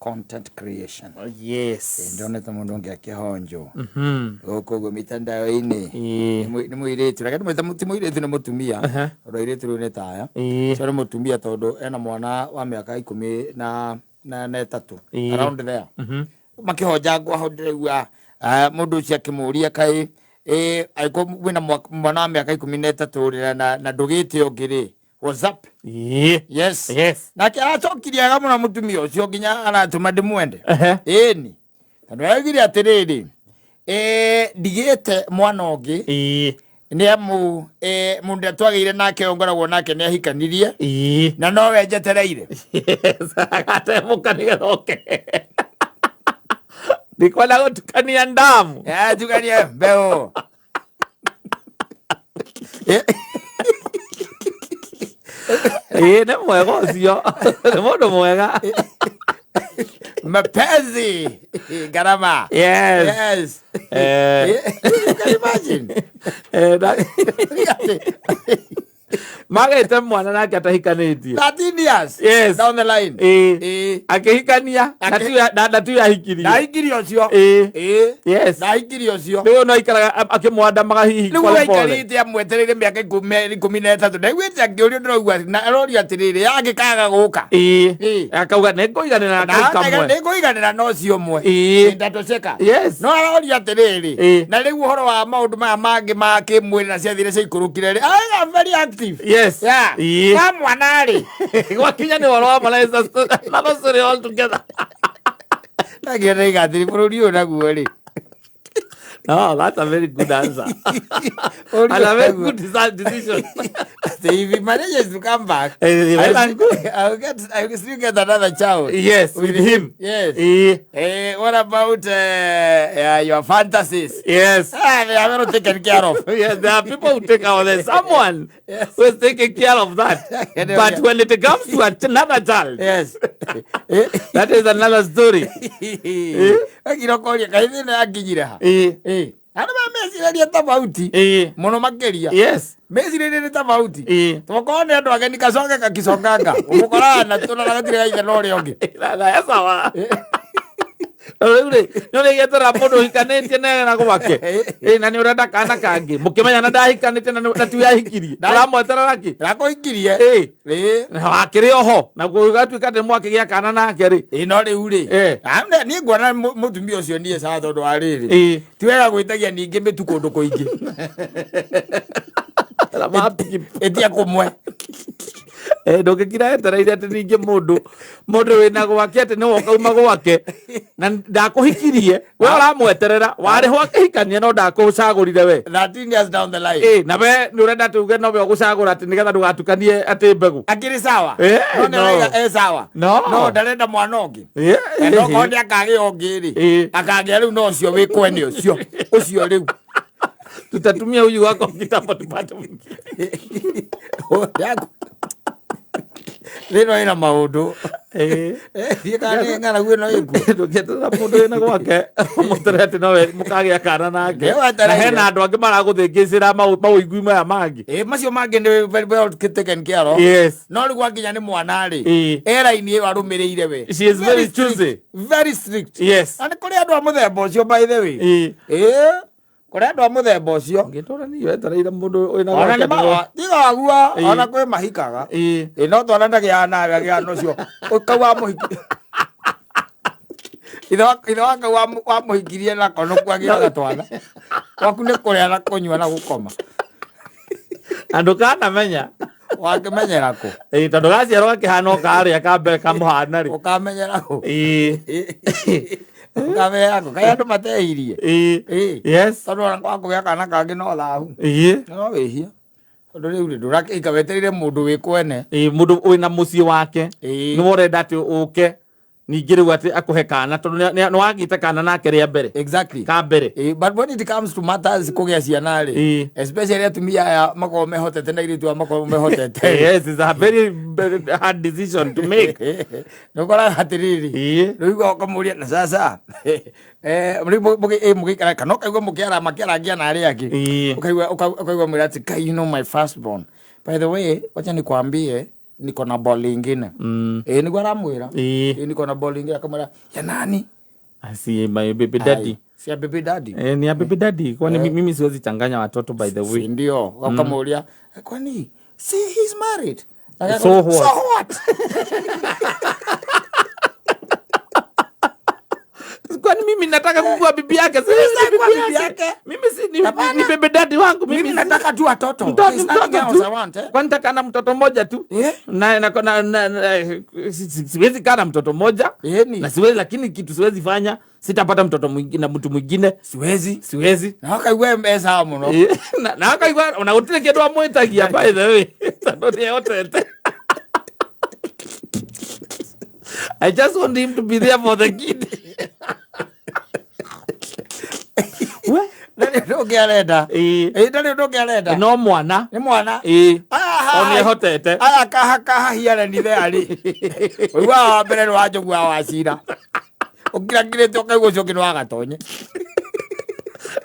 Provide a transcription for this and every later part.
Content creation. Yes. Ndonete mũndũ ũngĩ akĩhonjwo gũkũ ũguo mitandao-inĩ. Nĩ mũirĩtu, reke ndĩmwĩte ti mũirĩtu, nĩ mũtumia, tondũ airĩtu rĩu nĩ taya. Ũcio nĩ mũtumia tondũ ena mwana wa mĩaka 13 around there. Makĩhonjangwo hau ndĩraigua mũndũ ũcio akĩmũria kaĩ angĩkorwo wĩna mwana wa mĩaka 13 rĩ, na ndũgĩte ũngĩ rĩ, what's up? Yes. Nake aracokirie wega mũno mũtumia ũcio nginya aratũma ndĩmwende. Ĩni tondũ araugire atĩrĩrĩ, ndigĩte mwana ũngĩ nĩ amu mũndũ ũrĩa twagĩire nake ũyũ ngoragwo nake nĩ ahikanirie na nowe njetereire. Yes, agatembũka nĩgetha oke. Ndikwenda gũtukania ndamu. Tukanie mbeũ. Ĩĩ, nĩ mwega ũcio, nĩ mũndũ mwega. Mapenzi gharama. Yes. You can imagine. Magĩte mwana nake atahikanĩtie. 13 years down the line. Akĩhikania na na tiwe ahikirie. Ndahikirie ũcio. Ndahikirie ũcio. Rĩu no aikaraga akĩmwandamaga hihi rĩu pole pole. aikarĩte amwetereire mĩaka 13. Ndaiguĩte akĩũrio, ndĩraigua na arorio atĩrĩrĩ, yangĩkaga gũka. Akauga nĩ ngũiganĩra na kau kamwe. Nĩ ngũiganĩra na ũcio ũmwe. Ndatoceka. No aroria atĩrĩrĩ, na rĩu ũhoro wa maũndũ maya mangĩ ma kĩmwĩrĩ na ciathire ciaikũrũkire rĩ, I am very active. Wa mwana rĩ. Gwakinya nĩ ũhoro wa mwana is another story altogether. Ndakiona igatĩrĩ bũrũri ũyũ naguo rĩ. No, that's a very good answer. And a very good decision. So if he manages to come back, Well and good. I will still get another child. Yes, with him. Yes. What about your fantasies? Yes. They are not taken care of. Yes, there are people who take care of them. Someone who is taking care of that. Anyway. But when it comes to another child, that is another story. Akirokoria kaĩ thĩna yakinyire ha? Andũ maya meciraria tofauti mũno makĩria. Meciraria nĩ tofauti. Tokorwo nĩ andũ ageni kacoke kakiconganga. Ũgũkoraga na tũna na gatirĩ gaithe na ũrĩa ũngĩ. Na sawa. Rĩu rĩ, nĩ ũrĩgĩetera mũndũ ũhikanĩtie na ena gwake. Na nĩ ũrenda kana kangĩ. Mũkĩmenya na ndahikanĩtie na tiwe ahikirie. Ũramweterera kĩ? Ndakũhikirie. Na wakĩrĩ oho. Na gũgatuĩka atĩ mwakĩgĩa kana nake rĩ. No rĩu rĩ. Niĩ nguona mũtumia ũcio niĩ sawa tondũ wa rĩrĩ. Ti wega gwĩtagia ningĩ mĩtu kũndũ kũingĩ. Ĩtia kũmwe. Ndũngĩkira etereire atĩ ningĩ mũndũ wĩna gwake atĩ nĩwe ũkauma gwake na ndakũhikirie, we ũramweterera warĩho akĩhikania no ndakũcagũrire we. 13 years down the line. Na we nĩ ũrenda atĩ uge nowe ũgũcagũra atĩ nĩgetha ndũgatukanie atĩ mbegũ. Akĩrĩ sawa. No nĩ No. arauga e sawa. No. No ndarenda mwana ũngĩ. Na no korwo nĩ akagĩa ũngĩ rĩ. Akagĩa rĩu no ũcio wĩ kwene ũcio. Ũcio rĩu. Tutatumia huyu wako kitambo tupate mwingine. Thĩna ĩna maũndũ. Thiĩ kana nĩ ng'aragu ĩno ĩkuo. Ndũngĩeterera mũndũ wĩna gwake ũmũtere atĩ nowe mũkagĩa kana nake. Nĩ wetereire. Na hena andũ angĩ maragũthĩngĩcĩra mawĩigui maya mangĩ. Macio mangĩ nĩ very well taken care of. No rĩu gwakinya nĩ mwana rĩ, e raini ĩyo arũmĩrĩire we. She is very choosy. Very strict. Na nĩ kũrĩ andũ a mũthemba ũcio by the way. Kũrĩ andũ a mũthemba ũcio. Ngĩtũra niĩ wetereire mũndũ wĩna Ona gwake nĩ nĩguo- tiga waguo, ona kwĩ mahikaga. No twana ndagĩaga nawe, agĩaga na ũcio. Kau wamũhiki. Ithe wa kau wamũhikirie nako nĩkuo agĩaga twana. Gwaku nĩ kũrĩa na kũnyua na gũkoma. Na ndũkanamenya. Wakĩmenyera kũ? Tondũ gaciarwo gakĩhana o karĩa ka mbere kamũhana rĩ. Ũkamenyera kũ? Ũkamenyera kũ? Kaĩ andũ matehirie? Tondũ ona kwaga kũgĩa kana kangĩ no thahu. No wĩhia. Tondũ rĩu rĩ, ndũrakĩhika wetereire mũndũ wĩ kwene. Mũndũ wĩna mũciĩ wake. Nĩwe ũrenda atĩ ũke ningĩ rĩu atĩ akũhe kana tondũ nĩ wagĩte kana nake rĩa mbere. Ka mbere. But when it comes to matters kũgĩa ciana rĩ, especially atumia aya makoragwo mehotete na airĩtu aya makoragwo mehotete. Yes, it's a very, very hard decision to make. Nĩ ũkoraga atĩrĩrĩ, rĩu ũkamũria na sasa, rĩu mũgĩikara kana ũkaigua makĩarangia na arĩa angĩ. Ũkaigua ũkaigua mwĩra atĩ, Kai, you know my first born. By the way, wacha nikwambie, Niko na ball ingine. Ĩ nĩguo aramwĩra. Ĩĩ. Ĩ niko na ball ingine, akamwĩra ya nani? Si my baby daddy. Ai, si ya baby daddy. Eh, ni ya baby daddy, kwani mimi siwezi changanya watoto, by the Si way. ndio akamwambia, kwani si he's married? So what? So what? Kwani mimi nataka kukua bibi yake? Si Mimi sitaki bibi kuwa bibi yake. yake. Mimi si ni, Hapana. ni baby daddy wangu mimi. Mimi nataka tu watoto. Mtoto There's nothing mtoto else tu. I want, eh? Kwani nataka na mtoto mmoja tu. Eh? Na siwezi kaa na mtoto mmoja. Yaani. Na siwezi, lakini kitu siwezi fanya, sitapata mtoto mwingine na mtu mwingine. Siwezi. Siwezi. Na akaigua mbeca mũno. Eh, na akaigua ona gũtirĩ kĩndũ amwĩtagia, by the way, tondũ nĩehotete. I just want him to be there for the kid. We? Ndarĩ ũndũ ũngĩ arenda. Ĩĩ. Ĩ ndarĩ ũndũ ũngĩ arenda. No mwana. Nĩ mwana. Ĩĩ. Aya, O nĩehotete. Aya kaha kaha hiara ni there. Ũiguaga wa mbere nĩ wa Njogu wa Wachira. Ũkirakirĩte ũkaigua ũcio ũngĩ nĩ wa Gatonye.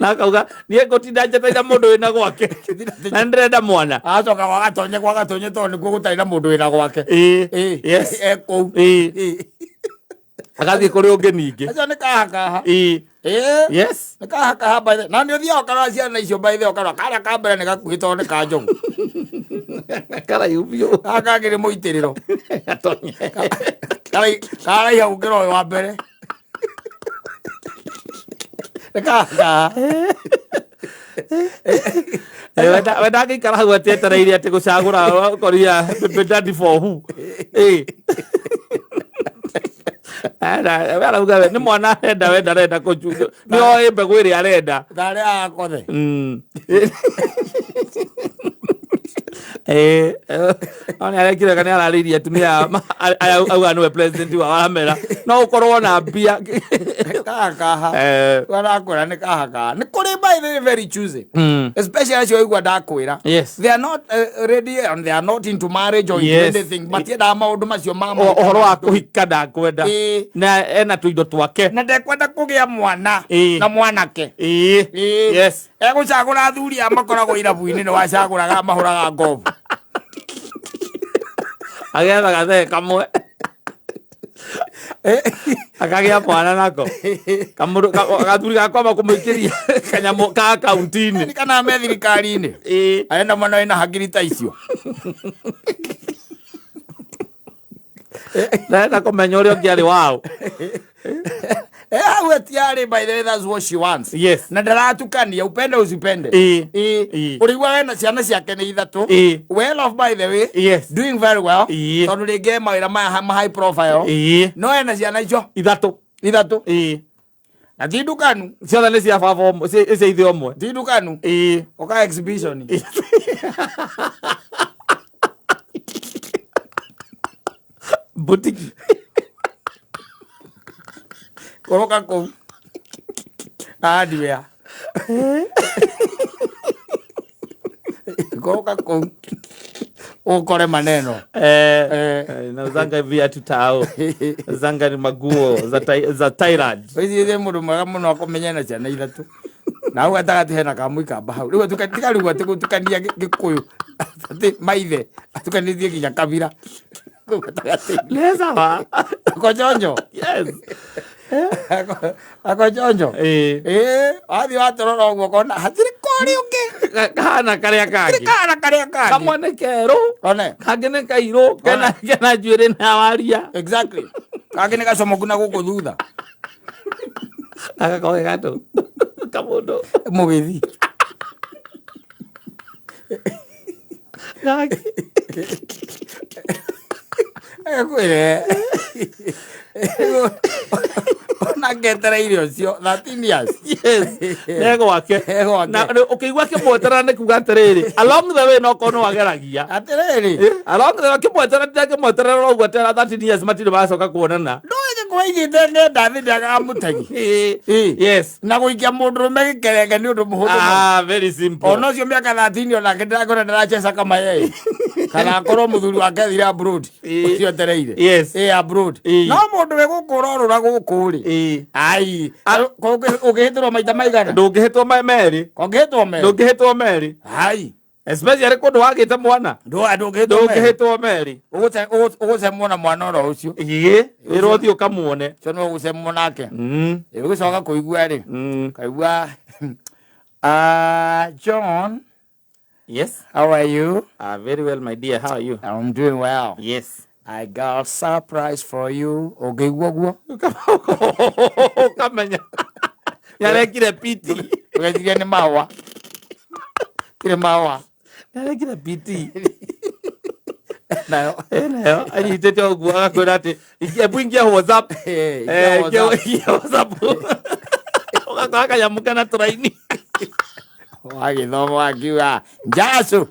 Na akauga niĩ ngũtinda njeteire mũndũ wĩna gwake na nĩndĩrenda mwana. Agacoka gwa Gatonye, gwa Gatonye tondũ nĩkuo gũtarĩ na mũndũ wĩna gwake. Ĩĩ. Ĩ. Yes. E kũu. Ĩĩ. Ĩ. Agathiĩ kũrĩ ũngĩ ningĩ. Acio nĩ kaha kaha. Ĩĩ. Ĩ. Yes. Nĩ kaha kaha by the na nĩ ũthiaga ũkarora ciana icio, by the way, ũkarora karĩa ka mbere nĩ gakuhĩ tondũ nĩ ka Njogu. Karaihu biũ. Gaka kangĩ nĩ mũitĩrĩro. Gatonye. Karaiha gũkĩra ũyũ wa mbere. Nĩ kaha kaha. Eh, we ndangĩikara hau atĩ etereire atĩ gũcagũra ũkoria baby daddy for who. Ĩĩ. We arauga we nĩ mwana arenda, we ndarenda kũchu nĩ oĩ mbegũ ĩrĩa arenda. Tarĩ akothe. Eh, no nĩ arekire kana ararĩirie atumia aya auga nĩwe president wao, aramera no ũkorwo na mbia. Kaha kaha. Eh, Arakwĩra nĩ kaha kaha. Nĩ kũrĩ, by the way, very choosy. Especially acio waigua ndakwĩra. Yes. They are not ready and they are not into marriage or into anything. Matiendaga maũndũ macio ma Ũhoro wa kũhika ndakwenda. Ĩĩ. Na ena tũindo twake. Na ndekwenda kũgĩa mwana Ĩĩ. na mwanake. Ĩĩ. Ĩĩ. Yes. Egũcagũra athuri a makoragwo irabu-inĩ, nĩ wacagũraga mahũraga ngobu. Agetha gathee kamwe akagĩa mwana nako. Gathuri gakwamba kũmũikĩria kanyamũ ka akaunti-inĩ. Nĩ kana me thirikari-inĩ. Ĩĩ. Arenda mwana wĩna hakiri ta icio. Ndarenda kũmenya ũrĩa ũngĩ arĩ wao. Eh, hau etiarĩ, by the way, that's what she wants. Yes. Na ndaratukania, upende usipende. Ĩĩ. Ĩĩ. Ĩĩ. Ũrĩigua wena ciana ciake nĩ ithatũ. Ĩĩ. Well off, by the way. Yes. Doing very well. Ĩĩ. Tondũ rĩngĩ mawĩra maya ma high profile. Ĩĩ. No ena ciana icio Ithatũ. ithatũ. Ĩĩ. Na ti ndukanu. Ciothe nĩ cia baba ũmwe, cia ithe ũmwe. Ti ndukanu. Ĩĩ. Ũka exhibition. Butiki. Kũrũka kũu. Hardware. Kũrũka kũu. Ũkore maneno. Eh, Eh. eh, nauzanga viatu tao, nauzanga ni maguo za Thailand. Wĩcirie mũndũ mwega mũno akũmenye na ciana ithatũ. Na hau gatagatĩ hena kamũikamba hau. Rĩu tiga rĩu atĩ gũtukania Gĩkũyũ. Atĩ maithe atukanĩtie nginya kabira. Kũu gatagatĩ. Nĩ sawa. Akochonjo. Yes. Akochonjo. Ĩĩ. Ĩĩ, wathiĩ watũrora ũguo ũkona hatirĩ kori ũngĩ. Kahana karĩa kangĩ. Kana karĩa kangĩ. Kamwe nĩ kerũ. One. Kangĩ nĩ kairũ, kena njuĩrĩ na waria. Exactly. Kangĩ nĩ gacomoku na gũkũ thutha. Agakorwo ge gatũ kamũndũ. Mũgĩthi. Gaki. Ekwĩre. Ona ngetereire ũcio 13 years. Yes, nĩ gwake. Nĩ gwake. Na ũkĩigua akĩmweterera nĩ kuga atĩrĩrĩ, along the way no korwo no ageragia. Atĩrĩrĩ. Eh, along the way akĩmweterera akĩmweterera ũguo atĩ 13 years matirĩ macoka kuonana. Ndũĩ gĩkũyũ aigĩte ng'enda thĩ ndĩagaga mũtegi. Ĩĩ. Ĩĩ. Yes. Na gũikia mũndũrũme gĩkerenge nĩ ũndũ mũhũthũ mũno. Ah, very simple. Ona ũcio mĩaka 13 onake ndĩrakora ndĩraceca kamayai. Kana akorwo mũthuri wake athire abroad. Ĩĩ. Ũcio etereire. Yes. Ĩĩ, abroad. Ĩĩ. No mũndũ wĩ gũkũ ũrorũra gũkũ rĩ. Ĩĩ. Ai, ũngĩhĩtũrwo maita maigana? Ndũngĩhĩtwo merĩ. Ũngĩhĩtwo merĩ. Ndũngĩhĩtwo merĩ. Ai. Especially kũndũ wagĩte mwana. Ndũngĩhĩtwo. Ndũngĩhĩtwo meri. Ũgũcemwo na mwana oro ũcio. Ĩĩ, wĩrwo ũthiĩ ũkamuone. Ũcio nĩwe ũgũcemwo nake. Mm. Ũgĩcoka kũigua rĩ, kaigua, "John." Yes. "How are you?" Very well, my dear. How are you? "I'm doing well." Yes. "I got a surprise for you." Ũngĩigua ũguo, ũkamenya nĩarekire PT. Ũgeciria nĩ mahũa. Tirĩ mahũa. Nĩarekire PT. Nayo. Nayo anyitĩte ũguo agakwĩra atĩ hebu ingia WhatsApp. Eh, Eh, ingia WhatsApp. Ingia WhatsApp. Ũgakora kanyamũ kena tũraini. Wagĩthoma wakiuga njacu.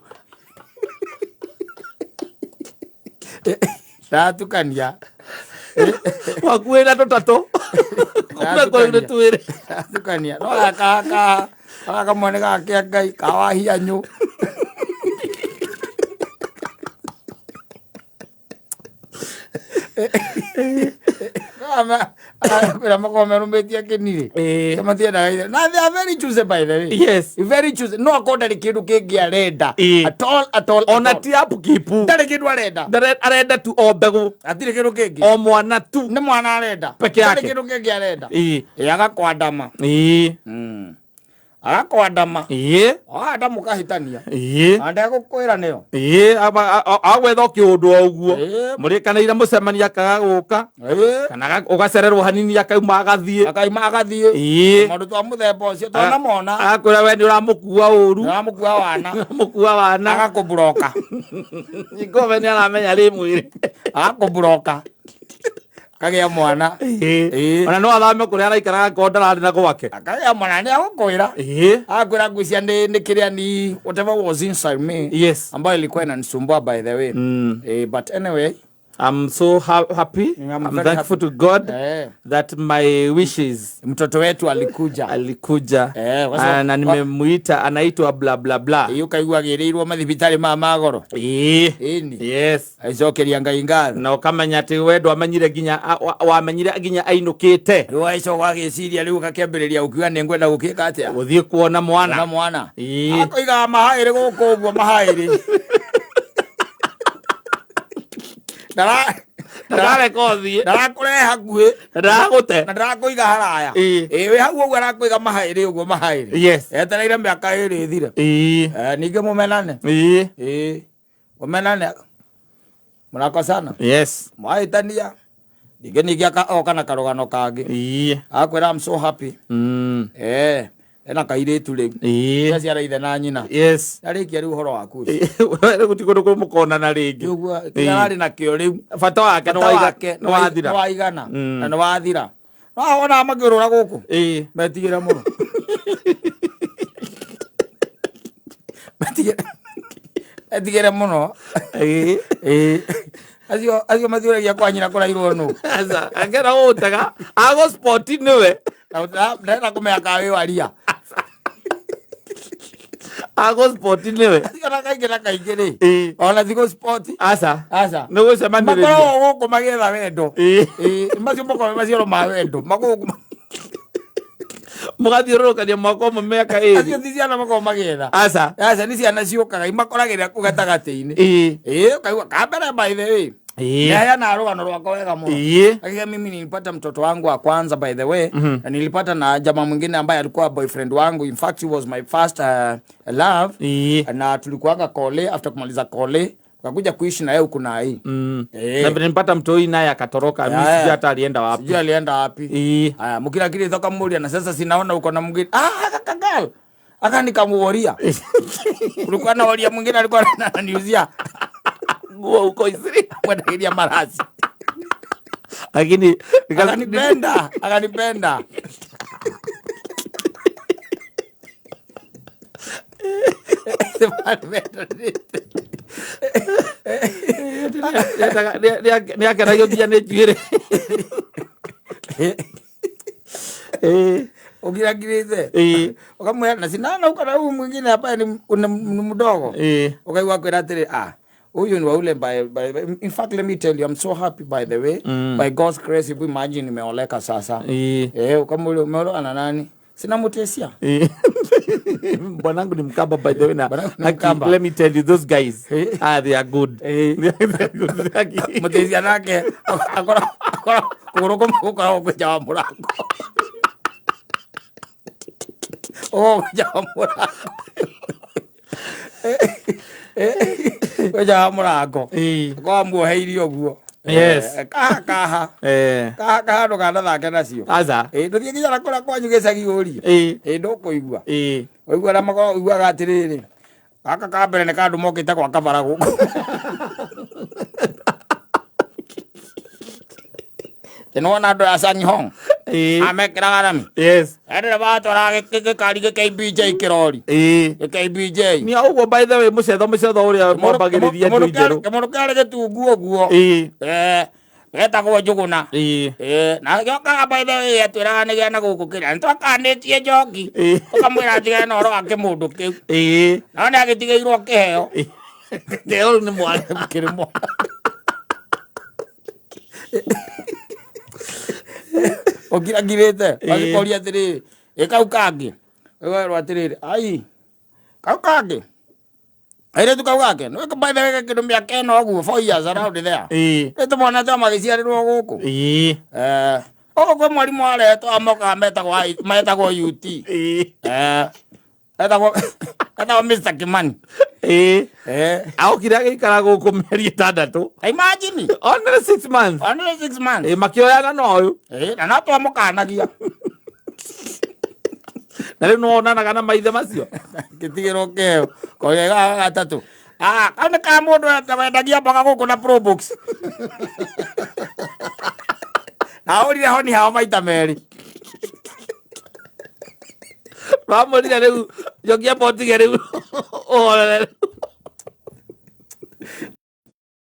Ndatukania. Wakuĩ na tũtatũ. Kuma kũrĩ nĩ twĩrĩ. Ndatukania. No gaka ka gaka kamwe nĩ gaka Ngai kawahianyũ. Kwĩra makorwo merũmĩtie kĩnirĩ. Ĩĩ. Matiendaga ithe. Na they are very choosy, by the way. Yes. Very choosy. No akorwo ndarĩ kĩndũ kĩngĩ arenda. Ĩĩ. At all, at all. Ona at all. ti upkeep. Ndarĩ kĩndũ arenda. Arenda tu o mbegũ. Hatirĩ kĩndũ kĩngĩ. O mwana tu. Nĩ mwana arenda. Peke yake. Ndarĩ kĩndũ kĩngĩ arenda. Ĩĩ. Ĩ agakwandama. Ĩĩ. Agakwandama. Ĩĩ. Wanda mũkahĩtania. Ĩĩ. Na ndegũkwĩra nĩyo. Ĩĩ, agwetha o kĩũndũ o ũguo. Ĩĩ. Mũrĩkanĩire mũcemania akaga gũka. Ĩĩ. Kana ũgacererwo hanini akauma agathiĩ. Akauma agathiĩ. Ĩĩ. Maũndũ twa mũthemba ũcio twanamona. Agakwĩra we nĩ ũramũkua ũru. Nĩũramũkua wana. Ũramũkua wana. Agakũburoka. Ngombe nĩ aramenya rĩ mwĩrĩ. Agakũburoka. Akagĩa mwana. Ĩĩ. Ĩĩ. Ona no athame kũrĩa araikaraga angĩkorwo ndararĩ na gwake. Akagĩa mwana nĩ agũkwĩra. Ĩĩ. Akwĩra ngwĩcia nĩ kĩrĩa ni whatever was inside me. Yes. Ambayo ilikuwa inanisumbua, by the way. But anyway, I'm so happy. I'm I'm very thankful happy. to God that my wishes Mtoto wetu alikuja. Alikuja. Eh, kwa sababu- Na nimemuita, anaitwa bla bla bla. Ĩ ũkaigua agĩrĩirwo mathibitarĩ ma magoro. Ĩĩ. Ĩni. Yes. Aicokeria Ngai ngatho. Na ũkamenya atĩ we ndwamenyire nginya wamenyire nginya ainũkĩte. Rĩu agĩcoka agĩciria rĩu gakĩambĩrĩria gũkiuga nĩ ngwenda gũkĩka atĩa? Gũthiĩ kuona mwana. Na mwana. Ĩĩ. Akoigaga mahaĩrĩ gũkũ ũguo mahaĩrĩ. Ndarareka ũthiĩ. Ndarakũrehe hakuhĩ. Ndaragũte. Na ndarakũiga haraya. Ĩĩ. Ĩĩ wĩ hau ũguo arakũiga mahaĩrĩ ũguo mahaĩrĩ. Yes. Etereire mĩaka ĩrĩ ĩthire. Ĩĩ. Eh, ningĩ mũmenane. Ĩĩ. Ĩĩ. Mũmenane. Mũrakosana. Yes. Mwahĩtania. Ningĩ oka na karũgano kangĩ. Ĩĩ. Akwĩra, "I'm so happy." Eh, ena kairĩtu rĩu. Ĩĩ. Ciara ithe na nyina. Yes. Arĩkia rĩu ũhoro waku ũcio. Rĩu ti kũndũ kũmũkonana rĩngĩ. Ũguo kĩrĩa ararĩ nakĩo rĩu. Bata wake Bata wake nĩ wathira. nĩ waigana. Na nĩ wathira. No wonaga makĩũrũra gũkũ. Ĩĩ. Metigĩre mũno. Metigĩre. Metigĩre mũno. Ĩĩ. Ĩĩ. Acio mathiũragia kwa nyina kũrairwo nũ. Aca, angĩenda gũgũtega agũ spot nĩwe. Na ndarenda kũmenya kana wĩ waria. Agũ spot nĩwe. Acio na kaingĩ na kaingĩ rĩ. Ĩĩ. Ona thikũ sport. Aca. Aca. Nĩ gũcemanĩrĩria. Makoragwo gũkũ magĩetha wendo. Ĩĩ. Ĩĩ, macio makoragwo maciaro ma wendo. Makoragwo Mũgathiũrũrũkania mwaka ũmwe mĩaka acio ĩrĩ. ti ciana makoragwo magĩetha. Aca. Aca nĩ ciana ciũkaga imakoragĩrĩra kũu gatagatĩ-inĩ. Ĩĩ. Ĩĩ, ũkaigua kambere, by the way. Ĩĩ. Nĩheana rũgano rwakwa wega mũno. Ĩĩ. Hakika mimi nilipata mtoto wangu wa kwanza, by the way, na nilipata na jamaa mwingine ambaye alikuwa boyfriend wangu. In fact, he was my first love. Ĩĩ. Na tulikuanga kole, after kumaliza kole tukakuja kuishi na yeye huku na hii. Na vile nilipata mtoi naye akatoroka, mimi Haya. sijui hata alienda wapi. Sijui alienda wapi. Ĩĩ. Haya, mukira toka muria na sasa sinaona uko na mwingine. Ah, kakagal. Aka nikamuoria. Kulikuwa na oria mwingine alikuwa ananiuzia nguo huko Isiri. Mwendagiria marasi. Lakini Akanipenda, akanipenda. Nĩ akenagio nginya nĩ njuĩrĩ. Ĩĩ. Ukirakirite. Ĩĩ. Ukamwira na sinaona uko na huyu mwingine ambaye ni mdogo. Ĩĩ. Ukaigua kwira atĩrĩ, ah, huyu ni wa ule by, in fact, let me tell you, I'm so happy, by the way. By God's grace, if you imagine nimeoleka sasa. Ĩĩ. Eh, ukamuuliza, "Umeolewa na nani?" "Sina mutesia." Ĩĩ. Bwanangu ni Mkamba, by the way, na Bwanangu ni Aki, Mkamba. let me tell you, those guys, Eh. ah, they are good. Eh. They are good. Aki. Mũteithia nake akorwo kũgũrũ kũmwe gũkoragwo kwĩ nja wa mũrango, ũkoragwo kwĩ nja wa mũrango, kwĩ nja wa mũrango. Eh. Akoragwo muoheirie ũguo. Yes. Eh, kaha kaha. Eh. Kaha kaha, ndũkanathake nacio. Aca. Ĩ, ndũthiĩ nginya na kũrĩa kwanyu gĩcagi ũrie. Eh. Ĩ, ndũkũigua. Eh. Ũigua arĩa makoragwo ũiguaga atĩrĩrĩ, gaka ka mbere nĩ kandũ mokĩte gwaka bara gũkũ. Nĩwona andũ a Sanyihong Eh. amekĩraga rami. Yes. Endere batwaraga gĩkari gĩ KBJ kĩrori. Eh. Gĩ KBJ. Ni ũguo, by the way, mũcetho mũcetho ũrĩa mwambagĩrĩria andũ njerũ. Kĩmũndũ kĩarĩ gĩtungu ũguo. Eh. Eh, getagwo Njũgũna. Eh. Eh, na gĩokaga, by the way, atwĩraga nĩ gĩa na gũkũ kĩrĩa nĩtwakanĩtie njoki. Eh. Ũkamwĩra atigane na ũhoro wa kĩmũndũ kĩu. Eh. No nĩ agĩtigĩirwo kĩheo. Kĩheo nĩ mwana. Kĩrĩ mwana. Ũngirangirĩte. Ĩĩ. Agĩkoria atĩrĩrĩ, ĩ kau kangĩ ĩwerwo atĩrĩrĩ, ai kau kangĩ airĩtu kau gake nĩ by the way kĩndũ mĩaka ĩno ũguo, 4 years around there. Eh. Nĩ tũmonete o magĩciarĩrwo gũkũ. Eh. Eh, gũkũ kwĩ mwarimũ warehetwo amokaga metagwo UT. Eh. Eh, etagwo Mr. Kimani. Eh. Eh. Aokire agĩikara gũkũ mĩeri 6. Imagine. Only 6 months. Only 6 months. Ĩ, makĩoyana na ũyũ. Eh, na no twamũkanagia. Na rĩu nĩwonanaga na maithe macio. Gĩtigĩrwo kĩheo koria gaka gatatũ. Ah, kau nĩ ka mũndũ wendagia mboga gũkũ na Probox. Na ahũrire honi hao maita merĩ. Bamũrire rĩu njokia botige rĩu ũhorere.